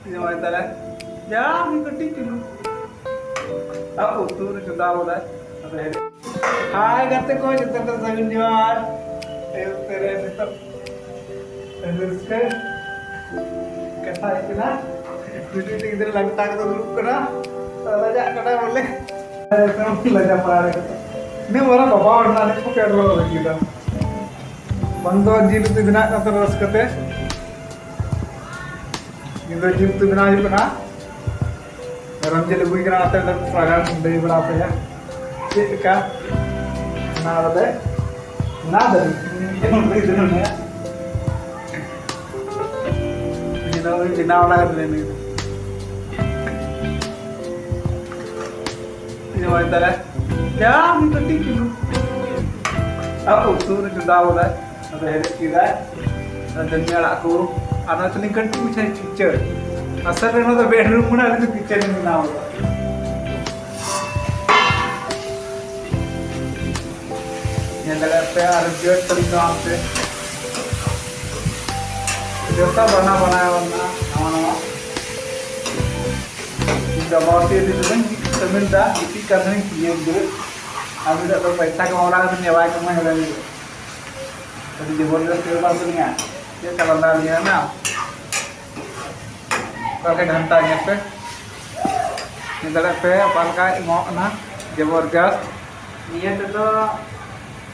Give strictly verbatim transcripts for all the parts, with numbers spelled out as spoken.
ᱡᱚᱢᱟᱭ ᱛᱟᱞᱮ᱾ ᱡᱟ ᱢᱤᱫ ᱠᱟᱹᱴᱤᱡ ᱪᱩᱞᱩᱝ᱾ ᱟᱨ ᱩᱛᱩ ᱨᱮ ᱪᱚᱸᱫᱟ ᱵᱚᱞᱮ᱾ ᱟᱫᱚ ᱦᱮᱰᱮᱡ᱾ ᱦᱟᱭ ᱜᱟᱛᱮ ᱠᱚ, ᱡᱚᱛᱚ ᱠᱚ ᱥᱟᱹᱜᱩᱱ ᱡᱚᱦᱟᱨ᱾ ᱮᱭ ᱩᱛᱟᱹᱨ ᱨᱮ ᱱᱤᱛᱚᱜ ᱨᱟᱹᱥᱠᱟᱹ ᱠᱟᱛᱷᱟ ᱦᱩᱭᱩᱜ ᱠᱟᱱᱟ, ᱵᱤᱴᱤ ᱜᱤᱫᱽᱨᱟᱹ ᱞᱟᱝᱴᱟ ᱠᱟᱛᱮ ᱫᱩᱲᱩᱵ ᱠᱟᱱᱟ᱾ ᱞᱟᱡᱟᱜ ᱠᱟᱱᱟ ᱵᱚᱞᱮ᱾ ᱮᱠᱫᱚᱢ ᱞᱟᱡᱟ ᱯᱟᱲᱟ ᱨᱮ᱾ ᱤᱱᱟᱹ ᱢᱟᱨᱟᱝ ᱵᱟᱵᱟ ᱦᱚᱲ ᱱᱟᱜ ᱱᱤᱛ ᱠᱚ ᱯᱮᱴ ᱨᱚᱲ ᱞᱟᱹᱜᱤᱫ ᱫᱚ᱾ ᱵᱟᱝ ᱫᱚ ᱡᱤᱞ ᱩᱛᱩ ᱵᱮᱱᱟᱜ ᱠᱟᱱ ᱛᱟᱦᱮᱱᱟ ᱨᱟᱹᱥᱠᱟᱹ ᱛᱮ᱾ ᱧᱤᱫᱟᱹ ᱡᱤᱞ ᱩᱛᱩ ᱵᱮᱱᱟᱣ ᱦᱩᱭᱩᱜ ᱠᱟᱱᱟ᱾ ᱢᱮᱨᱚᱢ ᱡᱤᱞ ᱟᱹᱜᱩᱭ ᱠᱟᱱᱟ, ᱚᱱᱟᱛᱮ ᱚᱸᱰᱮ ᱛᱷᱚᱲᱟ ᱜᱟᱱ ᱞᱟᱹᱭ ᱵᱟᱲᱟ ᱟᱯᱮᱭᱟ ᱪᱮᱫ ᱞᱮᱠᱟ ᱵᱮᱱᱟᱣ ᱠᱟᱛᱮ ᱵᱮᱱᱟᱣ ᱫᱟᱲᱮ᱾ ᱵᱮᱱᱟᱣ ᱵᱟᱲᱟ ᱠᱟᱛᱮ ᱞᱟᱹᱭ ᱢᱮ᱾ ᱡᱚᱢᱟᱭ ᱛᱟᱞᱮ᱾ ᱡᱟ ᱢᱤᱫ ᱠᱟᱹᱴᱤᱡ ᱪᱩᱞᱩᱝ᱾ ᱟᱨ ᱩᱛᱩ ᱨᱮ ᱪᱚᱸᱫᱟ ᱵᱚᱞᱮ᱾ ᱟᱫᱚ ᱦᱮᱰᱮᱡ ᱠᱮᱫᱟᱭ᱾ ᱟᱨ ᱫᱷᱟᱹᱱᱤᱭᱟᱹ ᱟᱲᱟᱜ ᱠᱚ᱾ ᱟᱨ ᱱᱚᱛᱮ ᱞᱤᱧ ᱠᱟᱹᱴᱤᱡ ᱢᱟᱪᱷᱟ ᱯᱤᱠᱪᱟᱨ᱾ ᱟᱥᱚᱞ ᱨᱮ ᱱᱚᱣᱟ ᱫᱚ ᱵᱮᱰᱨᱩᱢ ᱠᱟᱱᱟ, ᱟᱹᱞᱤᱧ ᱫᱚ ᱠᱤᱪᱮᱱ ᱞᱤᱧ ᱵᱮᱱᱟᱣ ᱠᱟᱫᱟ᱾ ᱧᱮᱞ ᱫᱟᱲᱮᱭᱟᱜ ᱯᱮ ᱟᱨ ᱵᱮᱰ ᱛᱟᱹᱞᱤᱧ ᱫᱚ ᱦᱟᱱᱛᱮ᱾ ᱡᱚᱛᱚ ᱵᱟᱱᱟ ᱵᱟᱱᱟ ᱵᱟᱱᱟ ᱱᱟᱣᱟ ᱱᱟᱣᱟ᱾ ᱤᱧ ᱫᱚ ᱵᱟᱵᱟ ᱛᱮ ᱤᱫᱤ ᱫᱚ ᱵᱟᱹᱧ ᱠᱟᱹᱢᱤ ᱞᱮᱫᱟ, ᱜᱤᱛᱤᱡ ᱠᱟᱱ ᱛᱟᱦᱮᱱᱤᱧ ᱠᱩᱞᱤᱭᱮ ᱜᱤᱫᱽᱨᱟᱹ᱾ ᱟᱨ ᱩᱱᱤ ᱫᱚ ᱯᱚᱭᱥᱟ ᱠᱚ ᱚᱲᱟᱜ ᱨᱮ ᱵᱟᱭ ᱠᱟᱹᱢᱤ ᱠᱟᱫᱟ᱾ ᱟᱹᱰᱤ ᱡᱚᱵᱚᱨᱫᱚᱥᱛ ᱵᱮᱯᱟᱨ ᱠᱟᱱ ᱜᱮᱭᱟ᱾ ᱪᱮᱫ ᱞᱮᱠᱟ ᱞᱟᱸᱫᱟ ᱞᱤᱧᱟ ᱱᱟ? ᱚᱠᱟ ᱞᱮᱠᱟ ᱜᱷᱟᱱᱴᱟ ᱧᱮᱞ ᱯᱮ᱾ ᱧᱮᱞ ᱫᱟᱲᱮᱭᱟᱜ ᱯᱮ ᱚᱠᱟ ᱞᱮᱠᱟᱭ ᱮᱢᱚᱜ ᱠᱟᱱᱟ᱾ ᱡᱚᱵᱚᱨᱫᱚᱥᱛ᱾ ᱱᱤᱭᱟᱹ ᱛᱮᱫᱚ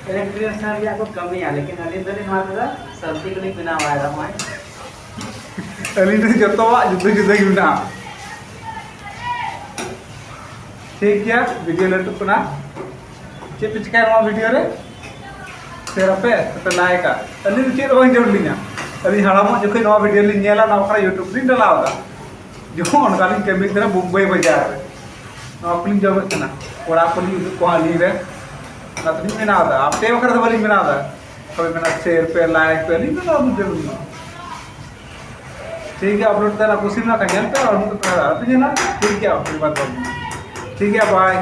electrician ᱨᱮᱭᱟᱜ ᱠᱚ ᱠᱟᱹᱢᱤᱭᱟ, ᱞᱮᱠᱤᱱ ᱟᱹᱞᱤᱧ ᱫᱚᱞᱤᱧ ᱱᱚᱣᱟ ᱛᱮᱫᱚ ᱥᱟᱹᱵᱽᱡᱤ ᱠᱚᱞᱤᱧ ᱵᱮᱱᱟᱣ ᱵᱟᱲᱟᱭᱮᱫᱟ ᱱᱚᱜᱼᱚᱭ᱾ ᱟᱹᱞᱤᱧ ᱫᱚ ᱡᱚᱛᱚᱣᱟᱜ ᱡᱩᱫᱟᱹ ᱡᱩᱫᱟᱹ ᱜᱮ ᱢᱮᱱᱟᱜᱼᱟ᱾ ᱴᱷᱤᱠ ᱜᱮᱭᱟ, ᱵᱷᱤᱰᱤᱭᱳ ᱞᱟᱹᱴᱩᱜ ᱠᱟᱱᱟ᱾ ᱪᱮᱫ ᱯᱮ ᱪᱤᱠᱟᱹᱭᱟ ᱱᱚᱣᱟ ᱵᱷᱤᱰᱤᱭᱳ ᱨᱮ? ᱥᱮᱭᱟᱨ ᱟᱯᱮ ᱥᱮᱯᱮ ᱞᱟᱭᱤᱠᱟ? ᱟᱹᱞᱤᱧ ᱫᱚ ᱪᱮᱫ ᱦᱚᱸ ᱵᱟᱝ ᱡᱟᱹᱨᱩᱲ ᱞᱤᱧᱟ᱾ ᱟᱹᱞᱤᱧ ᱦᱟᱲᱟᱢᱚᱜ ᱡᱚᱠᱷᱚᱱ ᱱᱚᱣᱟ ᱵᱷᱤᱰᱤᱭᱳ ᱞᱤᱧ ᱧᱮᱞᱟ, ᱱᱚᱣᱟ ᱵᱟᱠᱷᱨᱟ YouTube ᱞᱤᱧ ᱰᱟᱞᱟᱣ ᱮᱫᱟ᱾ ᱡᱚᱠᱷᱚᱱ ᱚᱱᱠᱟ ᱞᱤᱧ ᱠᱟᱹᱢᱤ ᱠᱟᱱᱟ ᱵᱳᱢᱵᱟᱭ ᱵᱟᱡᱟᱨ ᱨᱮ, ᱱᱚᱣᱟ ᱠᱚᱞᱤᱧ ᱡᱚᱢᱮᱫ ᱠᱟᱱᱟ, ᱠᱚᱲᱟ ᱠᱚᱞᱤᱧ ᱩᱫᱩᱜ ᱠᱚᱣᱟ ᱟᱹᱞᱤᱧ ᱨᱮ, ᱚᱱᱟ ᱛᱮᱞᱤᱧ ᱵᱮᱱᱟᱣ ᱮᱫᱟ᱾ ᱟᱯᱮ ᱵᱟᱠᱷᱨᱟ ᱫᱚ ᱵᱟᱹᱞᱤᱧ ᱵᱮᱱᱟᱣ ᱮᱫᱟ᱾ ᱚᱠᱚᱭ ᱢᱮᱱᱟ ᱥᱮᱭᱟᱨ ᱯᱮ, ᱞᱟᱭᱤᱠ ᱯᱮ, ᱟᱹᱞᱤᱧ ᱫᱚ ᱱᱚᱣᱟ ᱵᱷᱤᱰᱤᱭᱳ ᱵᱟᱹᱞᱤᱧ ᱵᱮᱱᱟᱣᱟ᱾ ᱴᱷᱤᱠ ᱜᱮᱭᱟ, ᱟᱯᱞᱳᱰ ᱛᱟᱦᱮᱱᱟ, ᱠᱩᱥᱤ ᱢᱮᱱᱟᱜ ᱠᱷᱟᱱ ᱧᱮᱞ ᱯᱮ, ᱟᱨ ᱢᱤᱫ ᱫᱚ ᱟᱞᱚᱯᱮ ᱧᱮᱞᱟ᱾ ᱴᱷᱤᱠ ᱜᱮᱭᱟ, ᱟᱯᱞᱳᱰ ᱵᱟᱫ ᱵᱟᱹᱞᱤᱧ ᱵᱮᱱᱟᱣᱟ᱾ ᱴᱷᱤᱠ ᱜᱮᱭᱟ, ᱵᱟᱭ᱾